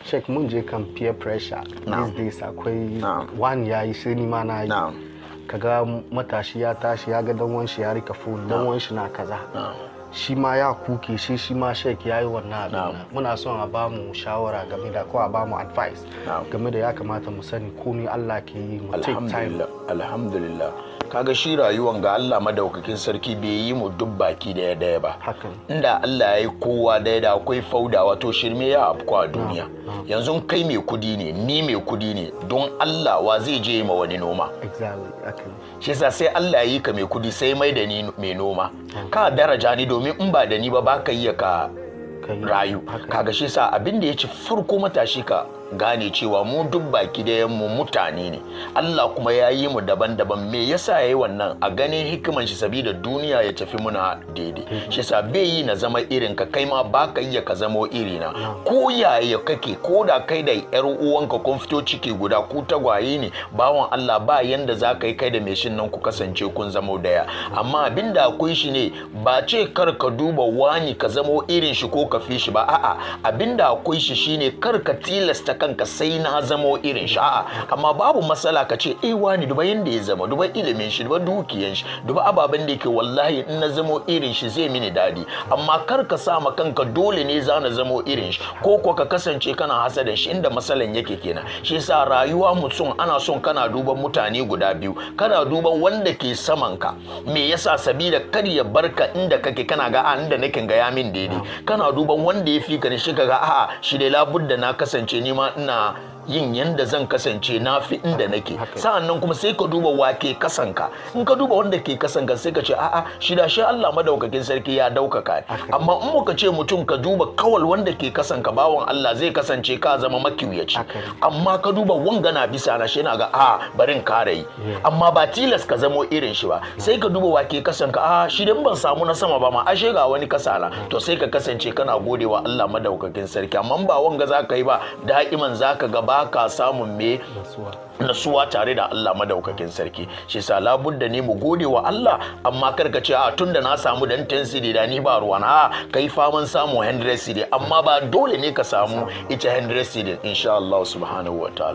Sheikh, mun je kan peer pressure. Na'am. These days akwai Na'am. wani yayi, sai ni ma na yi. Kaga matashi ya tashi, ya ga dan wanshi ya rika phone, dan wanshi na kaza, shi ma ya kuke shi ma. Sheikh, ya yi wannan abin nan. Muna son a ba mu shawara game da, ko a ba mu advice game da ya kamata mu sani komai Allah ke yi, mu take time. Alhamdulillah, alhamdulillah. Kaga shi rayuwan ga Allah madaukakin sarki bai yi mu duk baki daya daya ba. Inda Allah ya yi kowa daya, da akwai fauda, wato shirme ya afku a duniya. Yanzu kai mai kudi ne, ni mai kudi ne, don Allah wa zai je ma wani noma? Exactly, haka ne. Shi yasa sai Allah ya yi ka mai kudi, sai mai da ni mai noma. Ka daraja ni, domin in ba da ni ba, ba ka iya ka rayu. Kaga shi yasa abin da ya ci farko, matashi, ka gane cewa mu duk baki da mu mutane ne, Allah kuma ya yi mu daban-daban. Me yasa ya yi wannan? A ganin hikiman shi, sabida duniya ya tafi muna daidai. Shi yasa bai yi na zama irin ka, kai ma ba ka iya ka zamo iri na. Ko yaya kake, ko da kai da yar uwanka kun fito ciki guda, ku tagwaye ne, bawan Allah, ba yanda za ka yi kai da mai shin nan ku kasance kun zamo daya. Amma abin da akwai shi ne, ba ce kar ka duba wani ka zamo irin shi ko ka fi shi ba, a'a. Abin da akwai shi shine kar ka tilasta kanka sai na zamo irin shi, a'a. Amma babu matsala ka ce, "Eh, wani, duba yanda ya zama, duba ilimin shi, duba dukiyan shi, duba ababen da yake, wallahi in na zamo irin shi zai mini dadi." Amma kar ka sa ma kanka dole ne za na zamo irin shi, ko kuwa ka kasance kana hasadan shi. Inda matsalan yake kenan. Shi yasa rayuwa mutum ana son kana duban mutane guda biyu. Kana duban wanda ke saman ka. Me yasa? Sabida kar ya barka inda kake, kana ga a inda nake ga ya min daidai. Kana duban wanda ya fi ka ne, shi ka ga a'a, shi dai labudda na kasance ni ma ina yin yanda zan kasance na fi inda nake. Sa'an nan kuma sai ka duba wa ke kasanka. In ka duba wanda ke kasanka, sai ka ce, "A'a, shi da shi Allah madaukakin sarki ya daukaka." Amma in muka ce mutum ka duba kawal wanda ke kasanka, bawan Allah, zai kasance ka zama makiyaci. Amma ka duba wanga na bisa na shi, na ga a barin kare yi, amma ba tilas ka zamo irin shi ba. Sai ka duba wa ke kasanka, a shi dan ban samu na sama ba ma, ashe ga wani kasala. To sai ka kasance kana godewa Allah madaukakin sarki. Amma ba wanga za ka yi ba, da'iman za ka ga ba ka samun me? Nasuwa tare da Allah madaukakin sarki. Shi sa labudda ne mu gode wa Allah, amma kar ka ce, "A tunda na samu dan 10 cedi da ni ba ruwa na." Kai faman samu 100 cedi, amma ba dole ne ka samu ita 100 cedi, insha Allah subhanahu wa ta'ala.